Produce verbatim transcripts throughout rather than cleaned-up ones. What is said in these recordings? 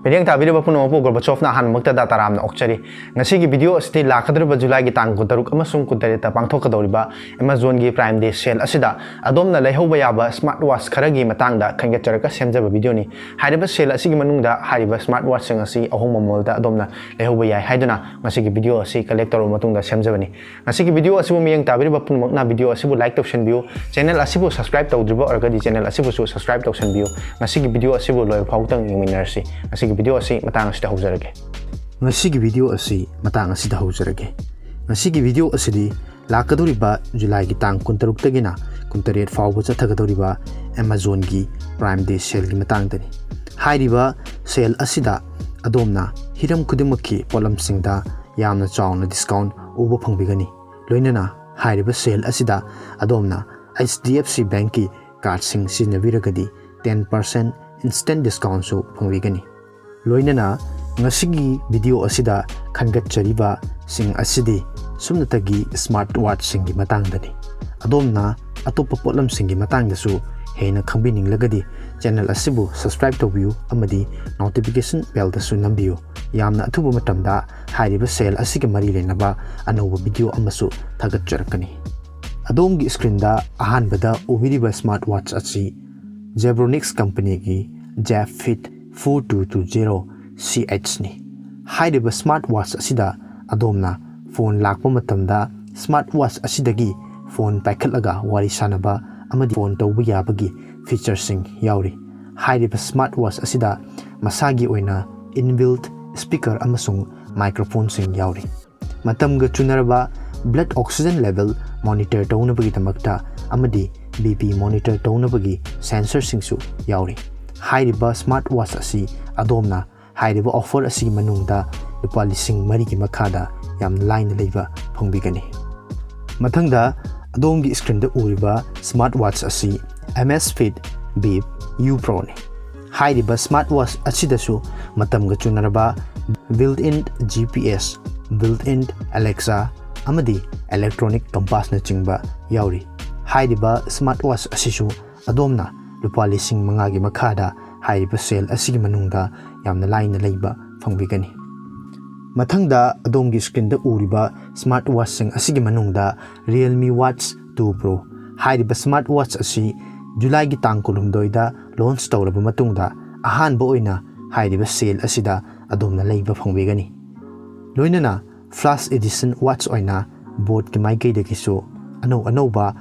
ꯃꯤꯠꯌꯦꯡ ꯇꯥꯕꯤꯔꯤꯕ ꯄꯨꯝꯅꯃꯛꯄꯨ ꯒꯣꯔꯕꯥꯆꯣꯚꯅ ꯑꯍꯥꯟꯕꯃꯛꯇꯗ ꯇꯔꯥꯝꯅ ꯑꯣꯛꯆꯔꯤ꯫ ꯉꯁꯤꯒꯤ ꯚꯤꯗꯤꯑꯣ ꯑꯁꯤꯗꯤ ꯂꯥꯛꯀꯗꯧꯔꯤꯕ ꯖꯨꯂꯥꯏꯒꯤ ꯇꯥꯡ ꯀꯨꯟꯇꯔꯨꯛ ꯑꯃꯁꯨꯡ ꯀꯨꯟꯇꯔꯦꯠꯇ ꯄꯥꯡꯊꯣꯛꯀꯗꯧꯔꯤꯕ Amazonꯒꯤ Prime Day sale ꯑꯁꯤꯗ ꯑꯗꯣꯝꯅ ꯂꯩꯍꯧꯕ ꯌꯥꯕ smart watch ꯈꯔꯒꯤ ꯃꯇꯥꯡꯗ ꯈꯟꯒꯠꯆꯔꯒ ꯁꯦꯝꯖꯕ ꯚꯤꯗꯤꯑꯣꯅꯤ꯫ ꯍꯥꯏꯔꯤꯕ sale ꯑꯁꯤꯒꯤ ꯃꯅꯨꯡꯗ ꯍꯥꯏꯔꯤꯕ smart watchꯁꯤꯡ ꯑꯁꯤ ꯑꯍꯣꯡꯕ ꯃꯃꯜꯗ ꯑꯗꯣꯝꯅ ꯂꯩꯍꯧꯕ ꯌꯥꯏ ꯍꯥꯏꯗꯨꯅ ꯉꯁꯤꯒꯤ ꯚꯤꯗꯤꯑꯣ ꯑꯁꯤ collect ꯇꯧꯔꯕ ꯃꯇꯨꯡꯗ ꯁꯦꯝꯖꯕꯅꯤ꯫ ꯉꯁꯤꯒꯤ ꯚꯤꯗꯤꯑꯣ ꯑꯁꯤꯕꯨ ꯃꯤꯠꯌꯦꯡ ꯇꯥꯕꯤꯔꯤꯕ ꯄꯨꯝꯅꯃꯛꯅ ꯚꯤꯗꯤꯑꯣ ꯑꯁꯤꯕꯨ like ꯇꯧꯁꯤꯟꯕꯤꯌꯨ꯫ Channel ꯑꯁꯤꯕꯨ subscribe ꯇꯧꯗ꯭ꯔꯤꯕ ꯑꯣꯏꯔꯒꯗꯤ channel ꯑꯁꯤꯕꯨꯁꯨ subscribe ꯇꯧꯁꯤꯟꯕꯤꯌꯨ꯫ ꯉꯁꯤꯒꯤ ꯚꯤꯗꯤꯑꯣ ꯑꯁꯤꯕꯨ ꯂꯣꯏꯕ ꯐꯥꯎꯕꯇꯪ ꯌꯦꯡꯃꯤꯟꯅꯔꯁꯤ꯫ ꯉꯁꯤꯒꯤ ꯚꯤꯗꯤꯑꯣ ꯑꯁꯤ ꯃꯇꯥꯡ ꯑꯁꯤꯗ ꯍꯧꯖꯔꯒꯦ꯫ ꯉꯁꯤꯒꯤ ꯚꯤꯗꯤꯑꯣ ꯑꯁꯤ ꯃꯇꯥꯡ ꯑꯁꯤꯗ ꯍꯧꯖꯔꯒꯦ꯫ ꯉꯁꯤꯒꯤ ꯚꯤꯗꯤꯑꯣ ꯑꯁꯤꯗꯤ ꯂꯥꯛꯀꯗꯧꯔꯤꯕ ꯖꯨꯂꯥꯏꯒꯤ ꯇꯥꯡ ꯀꯨꯟꯇꯔꯨꯛꯇꯒꯤꯅ ꯀꯨꯟꯇꯔꯦꯠ ꯐꯥꯎꯕ ꯆꯠꯊꯒꯗꯧꯔꯤꯕ Amazonꯒꯤ Prime Day saleꯒꯤ ꯃꯇꯥꯡꯗꯅꯤ꯫ ꯍꯥꯏꯔꯤꯕ sale ꯑꯁꯤꯗ ꯑꯗꯣꯝꯅ ꯍꯤꯔꯝ ꯈꯨꯗꯤꯡꯃꯛꯀꯤ ꯄꯣꯠꯂꯝꯁꯤꯡꯗ ꯌꯥꯝꯅ ꯆꯥꯎꯅ discount ꯎꯕ ꯐꯪꯕꯤꯒꯅꯤ꯫ ꯂꯣꯏꯅꯅ ꯍꯥꯏꯔꯤꯕ sale ꯑꯁꯤꯗ ꯑꯗꯣꯝꯅ H D F C Bankꯀꯤ cardꯁꯤꯡ ꯁꯤꯖꯤꯟꯅꯕꯤꯔꯒꯗꯤ ten percent instant discountꯁꯨ ꯐꯪꯕꯤꯒꯅꯤ꯫ ꯂꯣꯏꯅꯅ ꯉꯁꯤꯒꯤ ꯚꯤꯗꯤꯑꯣ ꯑꯁꯤꯗ ꯈꯟꯒꯠꯆꯔꯤꯕꯁꯤꯡ ꯑꯁꯤꯗꯤ ꯁꯨꯞꯅꯇꯒꯤ smart watchꯁꯤꯡꯒꯤ ꯃꯇꯥꯡꯗꯅꯤ꯫ ꯑꯗꯣꯝꯅ ꯑꯇꯣꯞꯄ ꯄꯣꯠꯂꯝꯁꯤꯡꯒꯤ ꯃꯇꯥꯡꯗꯁꯨ ꯍꯦꯟꯅ ꯈꯪꯕꯤꯅꯤꯡꯂꯒꯗꯤ channel ꯑꯁꯤꯕꯨ subscribe ꯇꯧꯕꯤꯌꯨ ꯑꯃꯗꯤ notification bellꯗꯁꯨ ꯅꯝꯕꯤꯌꯨ꯫ ꯌꯥꯝꯅ ꯑꯊꯨꯕ ꯃꯇꯝꯗ ꯍꯥꯏꯔꯤꯕ sale ꯑꯁꯤꯒ ꯃꯔꯤ ꯂꯩꯅꯕ ꯑꯅꯧꯕ ꯚꯤꯗꯤꯑꯣ ꯑꯃꯁꯨ ꯊꯥꯒꯠꯆꯔꯛꯀꯅꯤ꯫ ꯑꯗꯣꯝꯒꯤ screenꯗ ꯑꯍꯥꯟꯕꯗ ꯎꯕꯤꯔꯤꯕ smart watch ꯑꯁꯤ Zebronics companyꯒꯤ Zephit four two two zero C Hꯅꯤ꯫ ꯍꯥꯏꯔꯤꯕ smart watch ꯑꯁꯤꯗ ꯑꯗꯣꯝꯅ phone ꯂꯥꯛꯄ ꯃꯇꯝꯗ smart watch ꯑꯁꯤꯗꯒꯤ phone ꯄꯥꯏꯈꯠꯂꯒ ꯋꯥꯔꯤ ꯁꯥꯅꯕ ꯑꯃꯗꯤ phone ꯇꯧꯕ ꯌꯥꯕꯒꯤ featureꯁꯤꯡ ꯌꯥꯎꯔꯤ꯫ ꯍꯥꯏꯔꯤꯕ smart watch ꯑꯁꯤꯗ ꯃꯁꯥꯒꯤ ꯑꯣꯏꯅ inbuilt speaker ꯑꯃꯁꯨꯡ microphoneꯁꯤꯡ ꯌꯥꯎꯔꯤ꯫ ꯃꯇꯝꯒ ꯆꯨꯅꯔꯕ blood oxygen level monitor ꯇꯧꯅꯕꯒꯤꯗꯃꯛꯇ ꯑꯃꯗꯤ B P monitor ꯇꯧꯅꯕꯒꯤ sensorꯁꯤꯡꯁꯨ ꯌꯥꯎꯔꯤ꯫ ꯍꯥꯏꯔꯤꯕ smart watch ꯑꯁꯤ ꯑꯗꯣꯝꯅ ꯍꯥꯏꯔꯤꯕ offer ꯑꯁꯤꯒꯤ ꯃꯅꯨꯡꯗ ꯂꯨꯄꯥ ꯂꯤꯁꯤꯡ ꯃꯔꯤꯒꯤ ꯃꯈꯥꯗ ꯌꯥꯝꯅ ꯂꯥꯏꯅ ꯂꯩꯕ ꯐꯪꯕꯤꯒꯅꯤ꯫ ꯃꯊꯪꯗ ꯑꯗꯣꯝꯒꯤ screenꯗ ꯎꯔꯤꯕ smart watch ꯑꯁꯤ Amazfit Bip U Proꯅꯤ꯫ ꯍꯥꯏꯔꯤꯕ smart watch ꯑꯁꯤꯗꯁꯨ ꯃꯇꯝꯒ ꯆꯨꯅꯔꯕ built-in G P S, built-in Alexa ꯑꯃꯗꯤ electronic compassꯅꯆꯤꯡꯕ ꯌꯥꯎꯔꯤ꯫ ꯍꯥꯏꯔꯤꯕ smart watch ꯑꯁꯤꯁꯨ ꯑꯗꯣꯝꯅ ꯂꯨꯄꯥ ꯂꯤꯁꯤꯡ ꯃꯉꯥꯒꯤ ꯃꯈꯥꯗ ꯍꯥꯏꯔꯤꯕ ꯁꯦꯜ ꯑꯁꯤꯒꯤ ꯃꯅꯨꯡꯗ ꯌꯥꯝꯅ ꯂꯥꯏꯅ ꯂꯩꯕ ꯐꯪꯕꯤꯒꯅꯤ꯫ ꯃꯊꯪꯗ ꯑꯗꯣꯝꯒꯤ ꯁ꯭ꯀ꯭ꯔꯤꯟꯗ ꯎꯔꯤꯕ ꯁ꯭ꯃꯥꯔꯠ ꯋꯥꯠꯆꯁꯤꯡ ꯑꯁꯤꯒꯤ ꯃꯅꯨꯡꯗ Realme Watch two Pro ꯍꯥꯏꯔꯤꯕ ꯁ꯭ꯃꯥꯔꯠ ꯋꯥꯠꯆ ꯑꯁꯤ ꯖꯨꯂꯥꯏꯒꯤ ꯇꯥꯡ ꯀꯨꯟꯍꯨꯝꯗꯣꯏꯗ ꯂꯣꯟꯆ ꯇꯧꯔꯕ ꯃꯇꯨꯡꯗ ꯑꯍꯥꯟꯕ ꯑꯣꯏꯅ ꯍꯥꯏꯔꯤꯕ ꯁꯦꯜ ꯑꯁꯤꯗ ꯑꯗꯣꯝꯅ ꯂꯩꯕ ꯐꯪꯕꯤꯒꯅꯤ꯫ ꯂꯣꯏꯅꯅ ꯐ꯭ꯂꯥꯁ ꯑꯦꯗꯤꯁꯟ ꯋꯥꯠꯆ ꯑꯣꯏꯅ ꯕꯣꯠꯀꯤ ꯃꯥꯏꯀꯩꯗꯒꯤꯁꯨ ꯑꯅꯧ ꯑꯅꯧꯕ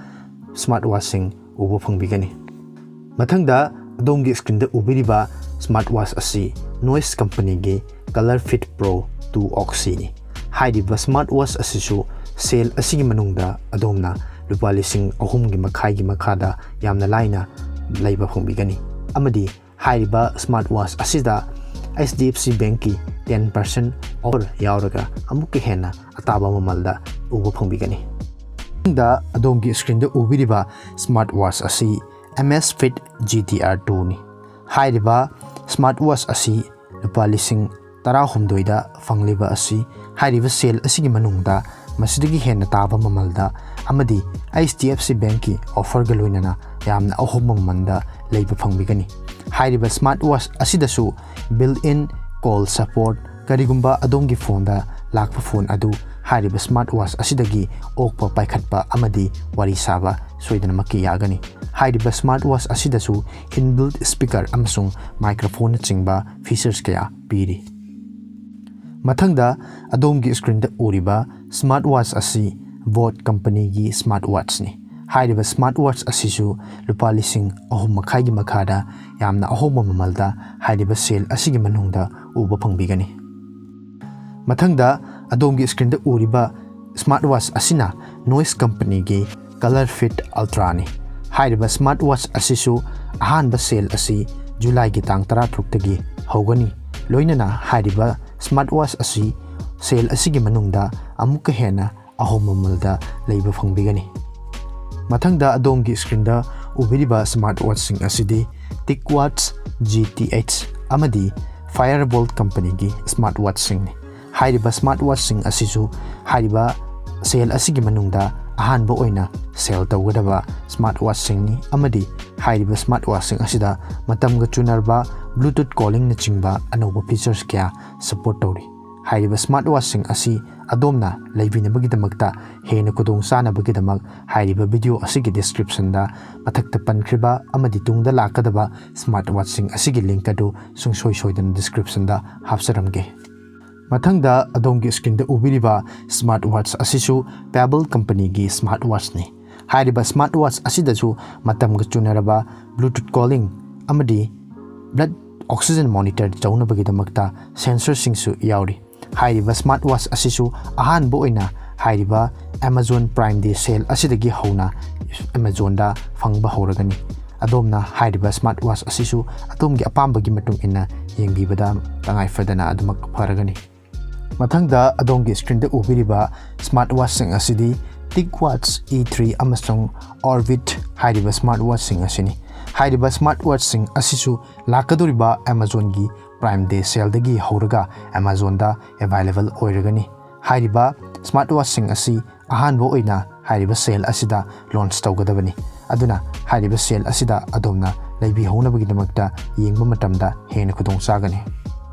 ꯁ꯭ꯃꯥꯔꯠ ꯋꯥꯠꯆꯁꯤꯡ ꯎꯕ ꯐꯪꯕꯤꯒꯅꯤ꯫ ꯃꯊꯪꯗ ꯑꯗꯣꯝꯒꯤ ꯁ꯭ꯀ꯭ꯔꯤꯟꯗ ꯎꯕꯤꯔꯤꯕ ꯁ꯭ꯃꯥꯔꯠ ꯋꯥꯠꯆ ꯑꯁꯤ ꯅꯣꯏꯁ ꯀꯝꯄꯅꯤꯒꯤ Color Fit Pro two Oxyꯅꯤ꯫ ꯍꯥꯏꯔꯤꯕ ꯁ꯭ꯃꯥꯔꯠ ꯋꯥꯠꯆ ꯑꯁꯤꯁꯨ ꯁꯦꯜ ꯑꯁꯤꯒꯤ ꯃꯅꯨꯡꯗ ꯑꯗꯣꯝꯅ ꯂꯨꯄꯥ ꯂꯤꯁꯤꯡ ꯑꯍꯨꯝꯒꯤ ꯃꯈꯥꯏꯒꯤ ꯃꯈꯥꯗ ꯌꯥꯝꯅ ꯂꯥꯏꯅ ꯂꯩꯕ ꯐꯪꯕꯤꯒꯅꯤ꯫ ꯑꯃꯗꯤ ꯍꯥꯏꯔꯤꯕ ꯁ꯭ꯃꯥꯔꯠ ꯋꯥꯠꯆ ꯑꯁꯤꯗ H D F C Bankꯀꯤ ten percent offer ꯌꯥꯎꯔꯒ ꯑꯃꯨꯛꯀ ꯍꯦꯟꯅ ꯑꯇꯥꯕ ꯃꯃꯜꯗ ꯎꯕ ꯐꯪꯕꯤꯒꯅꯤ꯫ ꯃꯊꯪꯗ ꯑꯗꯣꯝꯒꯤ ꯁ꯭ꯀ꯭ꯔꯤꯟꯗ ꯎꯕꯤꯔꯤꯕ ꯁ꯭ꯃꯥꯔꯠ ꯋꯥꯠꯆ ꯑꯁꯤ Amazfit G T R twoꯅꯤ꯫ ꯍꯥꯏꯔꯤꯕ ꯁ꯭ꯃꯥꯔꯠ ꯋꯥꯠꯆ ꯑꯁꯤ ꯂꯨꯄꯥ ꯂꯤꯁꯤꯡ ꯇꯔꯥꯍꯨꯝꯗꯣꯏꯗ ꯐꯪꯂꯤꯕ ꯑꯁꯤ ꯍꯥꯏꯔꯤꯕ ꯁꯦꯜ ꯑꯁꯤꯒꯤ ꯃꯅꯨꯡꯗ ꯃꯁꯤꯗꯒꯤ ꯍꯦꯟꯅ ꯇꯥꯕ ꯃꯃꯜꯗ ꯑꯃꯗꯤ H D F C Bankꯀꯤ offerꯒ ꯂꯣꯏꯅꯅ ꯌꯥꯝꯅ ꯑꯍꯣꯡꯕ ꯃꯃꯜꯗ ꯂꯩꯕ ꯐꯪꯕꯤꯒꯅꯤ꯫ ꯍꯥꯏꯔꯤꯕ ꯁ꯭ꯃꯥꯔꯠ ꯋꯥꯠꯆ ꯑꯁꯤꯗꯁꯨ built-in call support, ꯀꯔꯤꯒꯨꯝꯕ ꯑꯗꯣꯝꯒꯤ ꯐꯣꯟꯗ ꯂꯥꯛꯄ ꯐꯣꯟ ꯑꯗꯨ ꯍꯥꯏꯔꯤꯕ ꯁ꯭ꯃꯥꯔꯠ ꯋꯥꯠꯆ ꯑꯁꯤꯗꯒꯤ ꯑꯣꯛꯄ, ꯄꯥꯏꯈꯠꯄ ꯑꯃꯗꯤ ꯋꯥꯔꯤ ꯁꯥꯕ ꯁꯣꯏꯗꯅꯃꯛꯀꯤ ꯌꯥꯒꯅꯤ꯫ ꯍꯥꯏꯔꯤꯕ ꯁ꯭ꯃꯥꯔꯠ ꯋꯥꯠꯆ ꯑꯁꯤꯗꯁꯨ inbuilt speaker ꯑꯃꯁꯨꯡ microphoneꯅꯆꯤꯡꯕ features ꯀꯌꯥ ꯄꯤꯔꯤ꯫ ꯃꯊꯪꯗ ꯑꯗꯣꯝꯒꯤ ꯁ꯭ꯀ꯭ꯔꯤꯟꯗ ꯎꯔꯤꯕ ꯁ꯭ꯃꯥꯔꯠ ꯋꯥꯠꯆ ꯑꯁꯤ ꯕꯣꯠ ꯀꯝꯄꯅꯤꯒꯤ ꯁ꯭ꯃꯥꯔꯠ ꯋꯥꯠꯆꯅꯤ꯫ ꯍꯥꯏꯔꯤꯕ ꯁ꯭ꯃꯥꯔꯠ ꯋꯥꯠꯆ ꯑꯁꯤꯁꯨ ꯂꯨꯄꯥ ꯂꯤꯁꯤꯡ ꯑꯍꯨꯝ ꯃꯈꯥꯏꯒꯤ ꯃꯈꯥꯗ ꯌꯥꯝꯅ ꯑꯍꯣꯡꯕ ꯃꯃꯜꯗ ꯍꯥꯏꯔꯤꯕ ꯁꯦꯜ ꯑꯁꯤꯒꯤ ꯃꯅꯨꯡꯗ ꯎꯕ ꯐꯪꯕꯤꯒꯅꯤ꯫ ꯃꯊꯪꯗ ꯑꯗꯣꯝꯒꯤ ꯁ꯭ꯀ꯭ꯔꯤꯟꯗ ꯎꯔꯤꯕ ꯁ꯭ꯃꯥꯔꯠ ꯋꯥꯠꯆ ꯑꯁꯤꯅ ꯅꯣꯏꯁ ꯀꯝꯄꯅꯤꯒꯤ Color Fit Ultraꯅꯤ꯫ ꯍꯥꯏꯔꯤꯕ ꯁ꯭ꯃꯥꯔꯠ ꯋꯥꯠꯆ ꯑꯁꯤꯁꯨ ꯑꯍꯥꯟꯕ ꯁꯦꯜ ꯑꯁꯤ ꯖꯨꯂꯥꯏꯒꯤ ꯇꯥꯡ ꯇꯔꯥꯇꯔꯨꯛꯇꯒꯤ ꯍꯧꯒꯅꯤ꯫ ꯂꯣꯏꯅꯅ ꯍꯥꯏꯔꯤꯕ ꯁ꯭ꯃꯥꯔꯠ ꯋꯥꯠꯆ ꯑꯁꯤ ꯁꯦꯜ ꯑꯁꯤꯒꯤ ꯃꯅꯨꯡꯗ ꯑꯃꯨꯛꯀ ꯍꯦꯟꯅ ꯑꯍꯣꯡꯕ ꯃꯃꯜꯗ ꯂꯩꯕ ꯐꯪꯕꯤꯒꯅꯤ꯫ ꯃꯊꯪꯗ ꯑꯗꯣꯝꯒꯤ ꯁ꯭ꯀ꯭ꯔꯤꯟꯗ ꯎꯕꯤꯔꯤꯕ ꯁ꯭ꯃꯥꯔꯠ ꯋꯥꯠꯆꯁꯤꯡ ꯑꯁꯤꯗꯤ TicWatch, G T H ꯑꯃꯗꯤ Firebolt ꯀꯝꯄꯅꯤꯒꯤ ꯁ꯭ꯃꯥꯔꯠ ꯋꯥꯠꯆꯁꯤꯡꯅꯤ꯫ ꯍꯥꯏꯔꯤꯕ ꯁ꯭ꯃꯥꯔꯠ ꯋꯥꯠꯆꯁꯤꯡ ꯑꯁꯤꯁꯨ ꯍꯥꯏꯔꯤꯕ ꯁꯦꯜ ꯑꯁꯤꯒꯤ ꯃꯅꯨꯡꯗ ꯑꯍꯥꯟꯕ ꯑꯣꯏꯅ ꯁꯦꯜ ꯇꯧꯒꯗꯕ ꯁ꯭ꯃꯥꯔꯠ ꯋꯥꯠꯁꯤꯡꯅꯤ, ꯑꯃꯗꯤ ꯍꯥꯏꯔꯤꯕ ꯁ꯭ꯃꯥꯔꯠ ꯋꯥꯠꯁꯤꯡ ꯑꯁꯤꯗ ꯃꯇꯝꯒ ꯆꯨꯅꯔꯕ Bluetooth calling ꯅꯆꯤꯡꯕ ꯑꯅꯧꯕ ꯐꯤꯆꯔꯁ ꯀꯌꯥ ꯁꯄꯣꯔꯠ ꯇꯧꯔꯤ꯫ ꯍꯥꯏꯔꯤꯕ ꯁ꯭ꯃꯥꯔꯠ ꯋꯥꯠꯁꯤꯡ ꯑꯁꯤ ꯑꯗꯣꯝꯅ ꯂꯩꯕꯤꯅꯕꯒꯤꯗꯃꯛꯇ ꯍꯦꯟꯅ ꯈꯨꯗꯣꯡ ꯆꯥꯅꯕꯒꯤꯗꯃꯛ ꯍꯥꯏꯔꯤꯕ ꯚꯤꯗꯤꯑꯣ ꯑꯁꯤꯒꯤ ꯗꯤꯁꯀ꯭ꯔꯤꯞꯁꯟꯗ ꯃꯊꯛꯇ ꯄꯟꯈ꯭ꯔꯤꯕ ꯑꯃꯗꯤ ꯇꯨꯡꯗ ꯂꯥꯛꯀꯗꯕ ꯁ꯭ꯃꯥꯔꯠ ꯋꯥꯠꯁꯤꯡ ꯑꯁꯤꯒꯤ ꯂꯤꯡꯛ ꯑꯗꯨ ꯁꯨꯡꯁꯣꯏ ꯁꯣꯏꯗꯅ ꯗꯤꯁꯀ꯭ꯔꯤꯞꯁꯟꯗ ꯍꯥꯞꯆꯔꯝꯒꯦ꯫ ꯃꯊꯪꯗ ꯑꯗꯣꯝꯒꯤ ꯁ꯭ꯀ꯭ꯔꯤꯟꯗ ꯎꯕꯤꯔꯤꯕ ꯁ꯭ꯃꯥꯔꯠ ꯋꯥꯠꯆ ꯑꯁꯤꯁꯨ Pebble ꯀꯝꯄꯅꯤꯒꯤ ꯁ꯭ꯃꯥꯔꯠ ꯋꯥꯠꯆꯅꯤ꯫ ꯍꯥꯏꯔꯤꯕ ꯁ꯭ꯃꯥꯔꯠ ꯋꯥꯠꯆ ꯑꯁꯤꯗꯁꯨ ꯃꯇꯝꯒ ꯆꯨꯅꯔꯕ Bluetooth calling ꯑꯃꯗꯤ blood oxygen monitor ꯇꯧꯅꯕꯒꯤꯗꯃꯛꯇ ꯁꯦꯟꯁꯔꯁꯤꯡꯁꯨ ꯌꯥꯎꯔꯤ꯫ ꯍꯥꯏꯔꯤꯕ ꯁ꯭ꯃꯥꯔꯠ ꯋꯥꯠꯆ ꯑꯁꯤꯁꯨ ꯑꯍꯥꯟꯕ ꯑꯣꯏꯅ ꯍꯥꯏꯔꯤꯕ Amazon Prime Day ꯁꯦꯜ ꯑꯁꯤꯗꯒꯤ ꯍꯧꯅ ꯑꯦꯃꯥꯖꯣꯟꯗ ꯐꯪꯕ ꯍꯧꯔꯒꯅꯤ꯫ ꯑꯗꯣꯝꯅ ꯍꯥꯏꯔꯤꯕ ꯁ꯭ꯃꯥꯔꯠ ꯋꯥꯠꯆ ꯑꯁꯤꯁꯨ ꯑꯗꯣꯝꯒꯤ ꯑꯄꯥꯝꯕꯒꯤ ꯃꯇꯨꯡ ꯏꯟꯅ ꯌꯦꯡꯕꯤꯕꯗ ꯇꯉꯥꯏ ꯐꯗꯅ ꯑꯗꯨꯃꯛ ꯐꯔꯒꯅꯤ꯫ ꯃꯊꯪꯗ ꯑꯗꯣꯝꯒꯤ ꯁ꯭ꯀ꯭ꯔꯤꯟꯗ ꯎꯕꯤꯔꯤꯕ ꯁ꯭ꯃꯥꯔꯠ ꯋꯥꯠꯆꯁꯤꯡ ꯑꯁꯤꯗꯤ TicWatch E three ꯑꯃꯁꯨꯡ Orbit ꯍꯥꯏꯔꯤꯕ ꯁ꯭ꯃꯥꯔꯠ ꯋꯥꯠꯆꯁꯤꯡ ꯑꯁꯤꯅꯤ꯫ ꯍꯥꯏꯔꯤꯕ ꯁ꯭ꯃꯥꯔꯠ ꯋꯥꯠꯆꯁꯤꯡ ꯑꯁꯤꯁꯨ ꯂꯥꯛꯀꯗꯧꯔꯤꯕ ꯑꯦꯃꯥꯖꯣꯟꯒꯤ Prime Day ꯁꯦꯜꯗꯒꯤ ꯍꯧꯔꯒ ꯑꯦꯃꯥꯖꯣꯟꯗ ꯑꯦꯚꯥꯏꯂꯦꯕꯜ ꯑꯣꯏꯔꯒꯅꯤ꯫ ꯍꯥꯏꯔꯤꯕ ꯁ꯭ꯃꯥꯔꯠ ꯋꯥꯠꯆꯁꯤꯡ ꯑꯁꯤ ꯑꯍꯥꯟꯕ ꯑꯣꯏꯅ ꯍꯥꯏꯔꯤꯕ ꯁꯦꯜ ꯑꯁꯤꯗ ꯂꯣꯟꯆ ꯇꯧꯒꯗꯕꯅꯤ꯫ ꯑꯗꯨꯅ ꯍꯥꯏꯔꯤꯕ ꯁꯦꯜ ꯑꯁꯤꯗ ꯑꯗꯣꯝꯅ ꯂꯩꯕꯤꯍꯧꯅꯕꯒꯤꯗꯃꯛꯇ ꯌꯦꯡꯕ ꯃꯇꯝꯗ ꯍꯦꯟꯅ ꯈꯨꯗꯣꯡ ꯆꯥꯒꯅꯤ꯫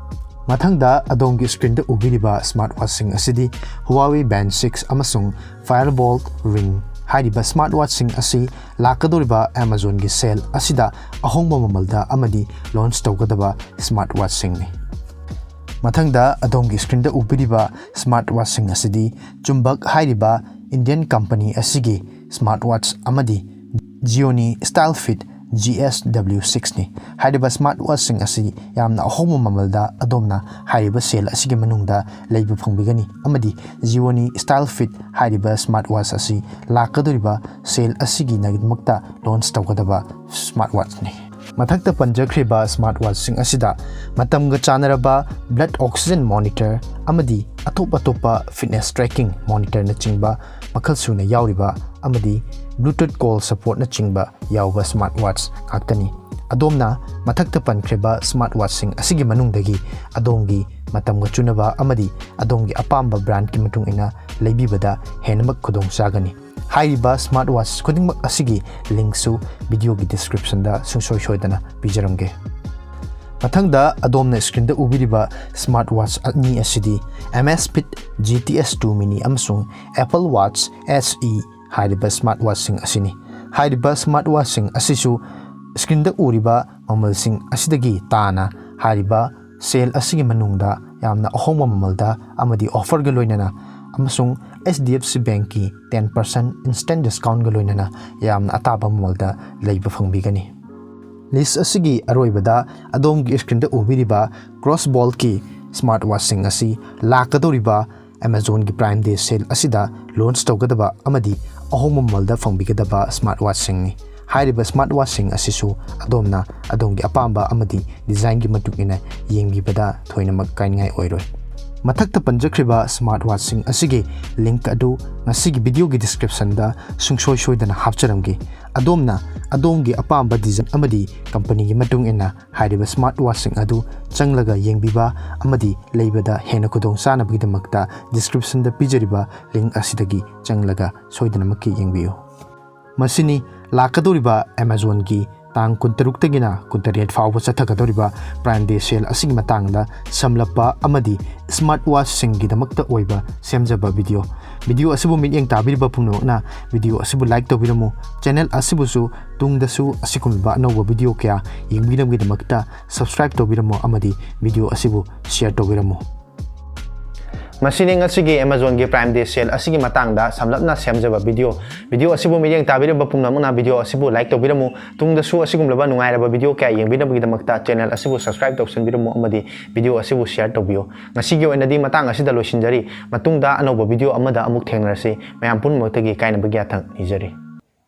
ꯃꯊꯪꯗ ꯑꯗꯣꯝꯒꯤ ꯁ꯭ꯀ꯭ꯔꯤꯟꯗ ꯎꯕꯤꯔꯤꯕ ꯁ꯭ꯃꯥꯔꯠ ꯋꯥꯠꯆꯁꯤꯡ ꯑꯁꯤꯗꯤ Huawei Band six ꯑꯃꯁꯨꯡ Firebolt Ring ꯍꯥꯏꯔꯤꯕ ꯁ꯭ꯃꯥꯔꯠ ꯋꯥꯠꯆꯁꯤꯡ ꯑꯁꯤ ꯂꯥꯛꯀꯗꯧꯔꯤꯕ ꯑꯦꯃꯥꯖꯣꯟꯒꯤ ꯁꯦꯜ ꯑꯁꯤꯗ ꯑꯍꯣꯡꯕ ꯃꯃꯜꯗ ꯑꯃꯗꯤ ꯂꯣꯟꯆ ꯇꯧꯒꯗꯕ ꯁ꯭ꯃꯥꯔꯠ ꯋꯥꯠꯆꯁꯤꯡꯅꯤ꯫ ꯃꯊꯪꯗ ꯑꯗꯣꯝꯒꯤ ꯁ꯭ꯀ꯭ꯔꯤꯟꯗ ꯎꯕꯤꯔꯤꯕ ꯁ꯭ꯃꯥꯔꯠ ꯋꯥꯠꯆꯁꯤꯡ ꯑꯁꯤꯗꯤ Chumbak ꯍꯥꯏꯔꯤꯕ ꯏꯟꯗꯤꯌꯟ ꯀꯝꯄꯅꯤ ꯑꯁꯤꯒꯤ ꯁ꯭ꯃꯥꯔꯠ ꯋꯥꯠꯆ ꯑꯃꯗꯤ Gionee StyleFit G S W six ꯅꯤ꯫ ꯍꯥꯏꯔꯤꯕ ꯁ꯭ꯃꯥꯔꯠ ꯋꯥꯠꯆꯁꯤꯡ ꯑꯁꯤ ꯌꯥꯝꯅ ꯑꯍꯣꯡꯕ ꯃꯃꯜꯗ ꯑꯗꯣꯝꯅ ꯍꯥꯏꯔꯤꯕ ꯁꯦꯜ ꯑꯁꯤꯒꯤ ꯃꯅꯨꯡꯗ ꯂꯩꯕ ꯐꯪꯕꯤꯒꯅꯤ, ꯑꯃꯗꯤ Gionee StyleFit ꯍꯥꯏꯔꯤꯕ ꯁ꯭ꯃꯥꯔꯠ ꯋꯥꯠꯆ ꯑꯁꯤ ꯂꯥꯛꯀꯗꯧꯔꯤꯕ ꯁꯦꯜ ꯑꯁꯤꯒꯤꯗꯃꯛꯇ ꯂꯣꯟꯆ ꯇꯧꯒꯗꯕ ꯁ꯭ꯃꯥꯔꯠ ꯋꯥꯠꯆꯅꯤ꯫ ꯃꯊꯛꯇ ꯄꯟꯖꯈ꯭ꯔꯤꯕ ꯁ꯭ꯃꯥꯔꯠ ꯋꯥꯠꯆꯁꯤꯡ ꯑꯁꯤꯗ ꯃꯇꯝꯒ ꯆꯥꯟꯅꯔꯕ blood oxygen monitor ꯑꯃꯗꯤ ꯑꯇꯣꯞ ꯑꯇꯣꯞꯄ fitness tracking monitorꯅꯆꯤꯡꯕ ꯃꯈꯜ ꯁꯨꯅ ꯌꯥꯎꯔꯤꯕ ꯑꯃꯗꯤ Bluetooth call supportꯅꯆꯤꯡꯕ ꯌꯥꯎꯕ ꯁ꯭ꯃꯥꯔꯠ ꯋꯥꯠꯆ ꯉꯥꯛꯇꯅꯤ꯫ ꯑꯗꯣꯝꯅ ꯃꯊꯛꯇ ꯄꯟꯈ꯭ꯔꯤꯕ ꯁ꯭ꯃꯥꯔꯠ ꯋꯥꯠꯆꯁꯤꯡ ꯑꯁꯤꯒꯤ ꯃꯅꯨꯡꯗꯒꯤ ꯑꯗꯣꯝꯒꯤ ꯃꯇꯝꯒ ꯆꯨꯅꯕ ꯑꯃꯗꯤ ꯑꯗꯣꯝꯒꯤ ꯑꯄꯥꯝꯕ ꯕ꯭ꯔꯥꯟꯗꯀꯤ ꯃꯇꯨꯡ ꯏꯟꯅ ꯂꯩꯕꯤꯕꯗ ꯍꯦꯟꯅꯃꯛ ꯈꯨꯗꯣꯡ ꯆꯥꯒꯅꯤ꯫ ꯍꯥꯏꯔꯤꯕ ꯁ꯭ꯃꯥꯔꯠ ꯋꯥꯆ ꯈꯨꯗꯤꯡꯃꯛ ꯑꯁꯤꯒꯤ ꯂꯤꯡꯁꯨ ꯚꯤꯗꯤꯑꯣꯒꯤ ꯗꯤꯁꯀ꯭ꯔꯤꯞꯁꯟꯗ ꯁꯨꯡꯁꯣꯏ ꯁꯣꯏꯗꯅ ꯄꯤꯖꯔꯝꯒꯦ꯫ ꯃꯊꯪꯗ ꯑꯗꯣꯝꯅ ꯁ꯭ꯀ꯭ꯔꯤꯟꯗ ꯎꯕꯤꯔꯤꯕ ꯁ꯭ꯃꯥꯔꯠ ꯋꯥꯆ ꯑꯅꯤ ꯑꯁꯤꯗꯤ ꯑꯦꯝ ꯑꯦꯁ ꯐꯤꯠ ꯖꯤ ꯇꯤ ꯑꯦꯁ ꯇꯨ ꯃꯤꯅꯤ ꯑꯃꯁꯨꯡ ꯑꯦꯄꯜ ꯋꯥꯆ ꯑꯦꯁ ꯏ ꯍꯥꯏꯔꯤꯕ ꯁ꯭ꯃꯥꯔꯠ ꯋꯥꯆꯁꯤꯡ ꯑꯁꯤꯅꯤ꯫ ꯍꯥꯏꯔꯤꯕ ꯁ꯭ꯃꯥꯔꯠ ꯋꯥꯆꯁꯤꯡ ꯑꯁꯤꯁꯨ ꯁ꯭ꯀ꯭ꯔꯤꯟꯗ ꯎꯔꯤꯕ ꯃꯃꯜꯁꯤꯡ ꯑꯁꯤꯗꯒꯤ ꯇꯥꯅ ꯍꯥꯏꯔꯤꯕ ꯁꯦꯜ ꯑꯁꯤꯒꯤ ꯃꯅꯨꯡꯗ ꯌꯥꯝꯅ ꯑꯍꯣꯡꯕ ꯃꯃꯜꯗ ꯑꯃꯗꯤ ꯑꯣꯐꯔꯒ ꯂꯣꯏꯅꯅ ꯑꯃꯁꯨꯡ ꯑꯩꯆ ꯗꯤ ꯑꯦꯐ ꯁꯤ ꯕꯦꯡꯛꯀꯤ ꯇꯦꯟ ꯄꯥꯔꯁꯦꯟ ꯏꯟꯁꯇꯦꯟ ꯗꯤꯁꯀꯥꯎꯟꯒ ꯂꯣꯏꯅꯅ ꯌꯥꯝꯅ ꯑꯇꯥꯕ ꯃꯃꯜꯗ ꯂꯩꯕ ꯐꯪꯕꯤꯒꯅꯤ꯫ ꯂꯤꯁ ꯑꯁꯤꯒꯤ ꯑꯔꯣꯏꯕꯗ ꯑꯗꯣꯝꯒꯤ ꯁ꯭ꯀ꯭ꯔꯤꯟꯗ ꯎꯕꯤꯔꯤꯕ ꯀ꯭ꯔꯣꯁ ꯕꯣꯜꯀꯤ ꯁ꯭ꯃꯥꯔꯠ ꯋꯥꯆꯁꯤꯡ ꯑꯁꯤ ꯂꯥꯛꯀꯗꯧꯔꯤꯕ ꯑꯦꯃꯥꯖꯣꯟꯒꯤ ꯄ꯭ꯔꯥꯏꯝ ꯗꯦ ꯁꯦꯜ ꯑꯁꯤꯗ ꯂꯣꯟꯆ ꯇꯧꯒꯗꯕ ꯑꯃꯗꯤ ꯑꯍꯣꯡꯕ ꯃꯃꯜꯗ ꯐꯪꯕꯤꯒꯗꯕ ꯁ꯭ꯃꯥꯔꯠ ꯋꯥꯆꯁꯤꯡꯅꯤ꯫ ꯍꯥꯏꯔꯤꯕ ꯁ꯭ꯃꯥꯔꯠ ꯋꯥꯆꯁꯤꯡ ꯑꯁꯤꯁꯨ ꯑꯗꯣꯝꯅ ꯑꯗꯣꯝꯒꯤ ꯑꯄꯥꯝꯕ ꯑꯃꯗꯤ ꯗꯤꯖꯥꯏꯟꯒꯤ ꯃꯇꯨꯡ ꯏꯟꯅ ꯌꯦꯡꯕꯤꯕꯗ ꯊꯣꯏꯅꯃꯛ ꯀꯥꯏꯅꯤꯡꯉꯥꯏ ꯑꯣꯏꯔꯣꯏ꯫ ꯃꯊꯛꯇ ꯄꯟꯖꯈ꯭ꯔꯤꯕ ꯁ꯭ꯃꯥꯔꯠ ꯋꯥꯆꯁꯤꯡ ꯑꯁꯤꯒꯤ ꯂꯤꯡꯛ ꯑꯗꯨ ꯉꯁꯤꯒꯤ ꯚꯤꯗꯤꯑꯣꯒꯤ ꯗꯤꯁꯀ꯭ꯔꯤꯞꯁꯟꯗ ꯁꯨꯡꯁꯣꯏ ꯁꯣꯏꯗꯅ ꯍꯥꯞꯆꯔꯝꯒꯦ꯫ ꯑꯗꯣꯝꯅ ꯑꯗꯣꯝꯒꯤ ꯑꯄꯥꯝꯕ ꯗꯤꯖꯥꯏꯟ ꯑꯃꯗꯤ ꯀꯝꯄꯅꯤꯒꯤ ꯃꯇꯨꯡ ꯏꯟꯅ ꯍꯥꯏꯔꯤꯕ ꯁ꯭ꯃꯥꯔꯠ ꯋꯥꯆꯁꯤꯡ ꯑꯗꯨ ꯆꯪꯂꯒ ꯌꯦꯡꯕꯤꯕ ꯑꯃꯗꯤ ꯂꯩꯕꯗ ꯍꯦꯟꯅ ꯈꯨꯗꯣꯡꯆꯥꯅꯕꯒꯤꯗꯃꯛꯇ ꯗꯤꯁꯀ꯭ꯔꯤꯞꯁꯟꯗ ꯄꯤꯖꯔꯤꯕ ꯂꯤꯡꯛ ꯑꯁꯤꯗꯒꯤ ꯆꯪꯂꯒ ꯁꯣꯏꯗꯅꯃꯛꯀꯤ ꯌꯦꯡꯕꯤꯌꯨ꯫ ꯃꯁꯤꯅꯤ ꯂꯥꯛꯀꯗꯧꯔꯤꯕ ꯑꯦꯃꯥꯖꯣꯟꯒꯤ ꯇꯥꯡ ꯀꯨꯟꯇꯔꯨꯛꯇꯒꯤꯅ ꯀꯨꯟꯇꯔꯦꯠ ꯐꯥꯎꯕ ꯆꯠꯊꯒꯗꯧꯔꯤꯕ ꯄ꯭ꯔꯥꯏꯝ ꯗꯦ ꯁꯦꯜ ꯑꯁꯤꯒꯤ ꯃꯇꯥꯡꯗ ꯁꯝꯂꯞꯄ ꯑꯃꯗꯤ ꯁ꯭ꯃꯥꯔꯠ ꯋꯥꯆꯁꯤꯡꯒꯤꯗꯃꯛꯇ ꯑꯣꯏꯕ ꯁꯦꯝꯖꯕ ꯚꯤꯗꯤꯑꯣ꯫ ꯚꯤꯗꯤꯑꯣ ꯑꯁꯤꯕꯨ ꯃꯤꯠꯌꯦꯡ ꯇꯥꯕꯤꯔꯤꯕ ꯄꯨꯝꯅꯃꯛꯅ ꯚꯤꯗꯤꯑꯣ ꯑꯁꯤꯕꯨ ꯂꯥꯏꯛ ꯇꯧꯕꯤꯔꯝꯃꯨ꯫ ꯆꯦꯅꯦꯜ ꯑꯁꯤꯕꯨꯁꯨ ꯇꯨꯡꯗꯁꯨ ꯑꯁꯤꯒꯨꯝꯂꯕ ꯑꯅꯧꯕ ꯚꯤꯗꯤꯑꯣ ꯀꯌꯥ ꯌꯦꯡꯕꯤꯅꯕꯒꯤꯗꯃꯛꯇ ꯁꯕꯁꯀ꯭ꯔꯥꯏꯕ ꯇꯧꯕꯤꯔꯝꯃꯨ ꯑꯃꯗꯤ ꯚꯤꯗꯤꯑꯣ ꯑꯁꯤꯕꯨ ꯁꯤꯌꯔ ꯇꯧꯕꯤꯔꯝꯃꯨ꯫ ꯃꯁꯤꯅꯤ ꯉꯁꯤꯒꯤ ꯑꯦꯃꯥꯖꯣꯟꯒꯤ ꯄ꯭ꯔꯥꯏꯝ ꯗꯦ ꯁꯦꯜ ꯑꯁꯤꯒꯤ ꯃꯇꯥꯡꯗ ꯁꯝꯂꯞꯅ ꯁꯦꯝꯖꯕ ꯚꯤꯗꯤꯑꯣ꯫ ꯚꯤꯗꯤꯑꯣ ꯑꯁꯤꯕꯨ ꯃꯤꯠꯌꯦꯡ ꯇꯥꯕꯤꯔꯤꯕ ꯄꯨꯝꯅꯃꯛꯅ ꯚꯤꯗꯤꯑꯣ ꯑꯁꯤꯕꯨ ꯂꯥꯏꯛ ꯇꯧꯕꯤꯔꯝꯃꯨ꯫ ꯇꯨꯡꯗꯁꯨ ꯑꯁꯤꯒꯨꯝꯂꯕ ꯅꯨꯡꯉꯥꯏꯔꯕ ꯚꯤꯗꯤꯑꯣ ꯀꯌꯥ ꯌꯦꯡꯕꯤꯅꯕꯒꯤꯗꯃꯛꯇ ꯆꯦꯅꯦꯜ ꯑꯁꯤꯕꯨ ꯁꯕꯁꯀ꯭ꯔꯥꯏꯕ ꯇꯧꯁꯤꯟꯕꯤꯔꯝꯃꯨ ꯑꯃꯗꯤ ꯚꯤꯗꯤꯑꯣ ꯑꯁꯤꯕꯨ ꯁꯤꯌꯔ ꯇꯧꯕꯤꯌꯨ꯫ ꯉꯁꯤꯒꯤ ꯑꯣꯏꯅꯗꯤ ꯃꯇꯥꯡ ꯑꯁꯤꯗ ꯂꯣꯏꯁꯤꯟꯖꯔꯤ꯫ ꯃꯇꯨꯡꯗ ꯑꯅꯧꯕ ꯚꯤꯗꯤꯑꯣ ꯑꯃꯗ ꯑꯃꯨꯛ ꯊꯦꯡꯅꯔꯁꯤ꯫ ꯃꯌꯥꯝ ꯄꯨꯝꯅꯃꯛꯇꯒꯤ ꯀꯥꯏꯅꯕꯒꯤ ꯌꯥꯊꯪ ꯅꯤꯖꯔꯤ꯫